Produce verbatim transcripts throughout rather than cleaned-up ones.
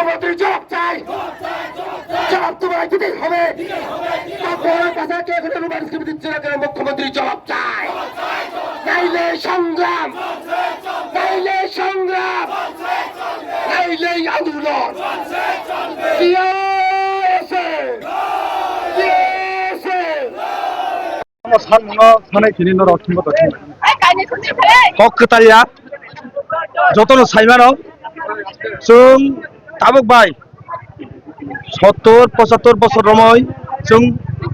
মুখ্যমন্ত্রী জবাব চাই। জবাব তোমায় দিতেই হবে। তারপরে কথা কে এখানে রোমান স্ক্রিপ্ট দিচ্ছে না কেন? মুখ্যমন্ত্রী জবাব চাই। নাইলে সংগ্রাম, নাইলে সংগ্রাম, নাইলে আন্দোলন। TSA, TSA. Sal mano sanai tini norok thwngwi tongkha. Kok kwtal ya. Jotono saimano. Chwng tabuk bai sottor pochattor bosor romwi chwng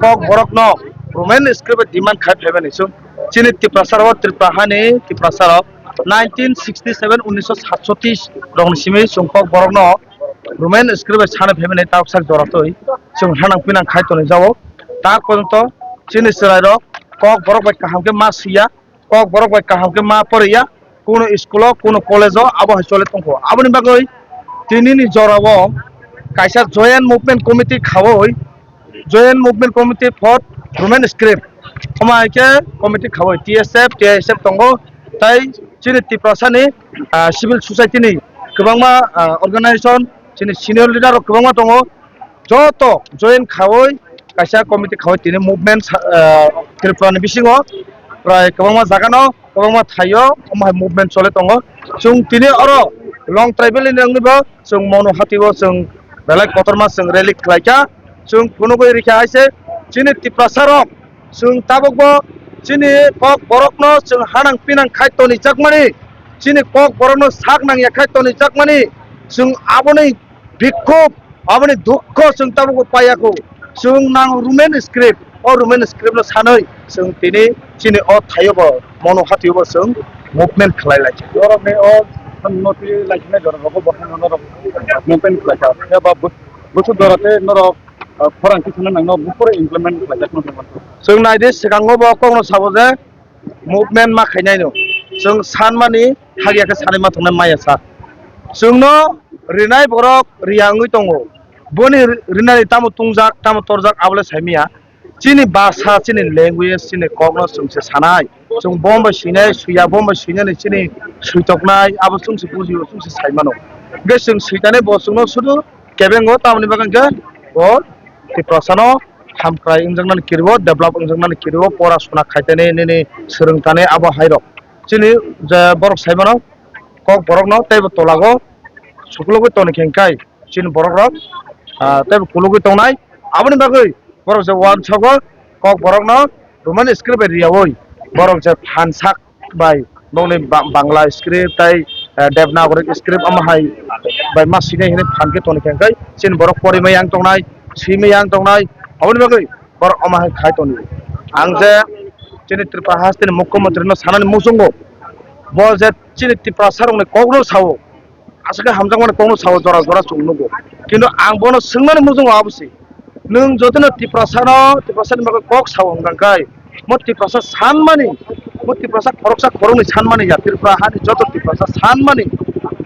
Kokborokno Roman script bai demand khai phaimani chwng. Chini Tiprasa rok Tripura hani Tiprasa rok nineteen sixty seven, unnisho satsotis rokni simi chwng Kokborokno Roman script bai sana phaimani tabuk sak jora twi chwng hanang pinang khai tonwi jao. Tak porjonto chini chwrairok Kokborok bai kaham khe ma swiya, Kokborok bai kaham khe ma poriya, kuno school o, kuno college o abo hai chole tongkho. Aboni bagwi tinini jorao kaisa Joint Movement Committee khaui, Joint Movement Committee for Roman Script, omo hai khe committee khaui T S F, T I S F tongo, tai chini Tiprasani, ah, civil society ni kwbangma, ah, organization, chini senior leader rok kwbangma tongo. Joto join khaui kaisa committee khaui tini movement sa-, ah, Tripura ni bisingo prai kwbangma jaga no, kwbangma thaio omo hai movement chole tongo. Chwng tini oro Long Tribal ni wngwi bo chwng Monu Hati o chwng belai kotorma chwng rally khlaikha. Chwng phunugwi rikha hai se chini Tiprasa rok chwng tabuk bo chini Kokborok no chwng hanang pinang khai toni jakmani, chini Kokborok no sak nangya khai toni jakmani chwng aboni bikhuk, aboni dukho chwng tabuk bo paiya kho. Chwng nang Roman script, o Roman script no sanwi chwng tini chini o thaio bo Monu Hati o bo chwng movement khlai lai. Norok ni o noti lai khe norok bo movement khlai kha. Ya ba bus-, busuk dora te norok, ah, khorang kisa nang no bufore implement khlai jak no. Chwng nai di swkango bo kok no sabo je movement ma khainai no. Chwng sanmani hakya khe sanwi ma thongnai maya sa. Chwngno rinai borok riya wngwi tongo. Boni ri-, rinani tamo tungjak, tamo torjak, abole saimaya. Chini basa, chini language, chini kokno chwngse sanai. Chwng bombai swinai, swiya bombai swinani chini switoknai, abo chwngse bujio, chwngse saimano. Hwnkhe chwng switani bo chwngno sudu kebengo, tamoni bagwi hwnkhe bo Tiprasano hamkrai wngjaknani kiriwo, develop wngjaknani kiriwo, pora suna khaitani nini swrwngtani abo hairok. Chini je borok saimano, Kokborokno teibo tolago sukulugwi toni khe hwnkhe chini borokrok, ah, teibo kulugwi tongnai. Aboni bagwi borok je uansogo Kokborokno Roman script bai riyaui borok je phan sak bai bongni ba-, Bangla script tai, eh, Devanagari script omo hai bai ma swinai hinwi phan khe toni khe hwnkhe chini borok porimai yang tongnai, swimai yang tongnai, aboni bagwi borok omo hai khai toni. Ang je chini Tripura hasteni mukhyamantri no sanani muchungo, bo je chini Tiprasa rokni kokno sao, aswk khe hamjakmani kokno sao, jora jora chwng nugo. Kintu ang bono swngmani muchungo abo se, nwng jotono Tiprasano, Tiprasani bagwi kok sao hwnkha khe, mo Tiprasa sanmani, mo Tiprasa khoroksa khoroknwi sanmani ya, Tripura hani joto Tiprasa sanmani,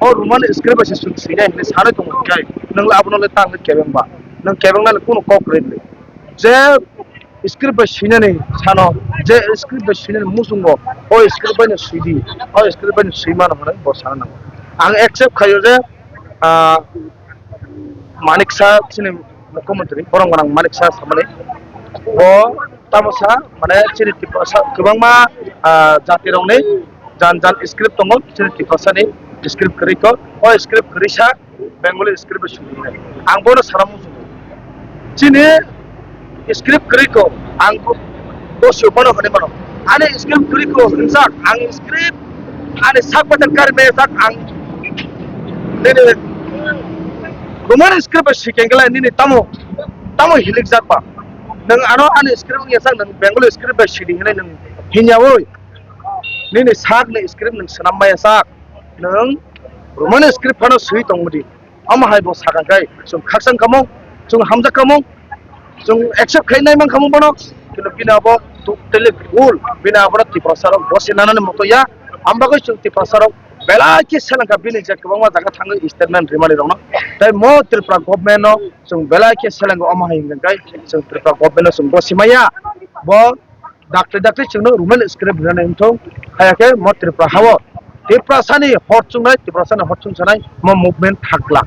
o Roman script bai se chwng swinai hinwi sanwi tongo hwnkhe, nwng abono le tang khe kebengba, nwng kebengnani kunu kok kwrwi le. Je script bai swinani sano, je script bai swinani muchungo, o script bai no swidi, o script bai no swimano hwnwi bo sana nango. Ang accept khaio je, ah, Manik Saha chini mukhyamantri, borom gwnang Manik Saha samani, bo tamo sa, mane chini Tiprasa kwbangma, ah, jatirokni jan jan script tongo, chini Tiprasani script kwrwi kok, o script kwrwi sa, Bengali script bai swijak. Ang bono sana muchungo. Chini script kwrwi ko, ang bo, bo swi bono hwnwi mano. Ani script kwrwi ko hwnjak, ang script ani sak bacha kari me jak ang nini Roman script bai swi kengkhe lai nini tamo, tamo hilik jak ba. Nwng ano ani script wngya sak, nwng Bengali script bai sidi hinwi nwng hinya oi. Nini sak ni script nwng swnam maya sak. Nwng Roman script phano swi tongmodi. Omo hai bo sakha khai chwng khakchang kamo, chwng hamjak kamo, chwng accept khai nai man kamo bono. Kintu bini abo totally full, bini abo Tiprasa rok bosi nanani moto ya. Ambagwi chwng Tiprasa rok belai khe selengkha bini je kwbangma jaga thangwi statement rimani rokno. Tai mo Tripura government no chwng belai khe selengo omo hai hwnkhe chwng Tripura government no chwng bosi maya. Bo dakti dakti chwngno Roman script rinani wngthong, haya khe mo Tripura hao Tiprasani hor chwngnai, Tiprasani hor chwng sanai mo movement thakla.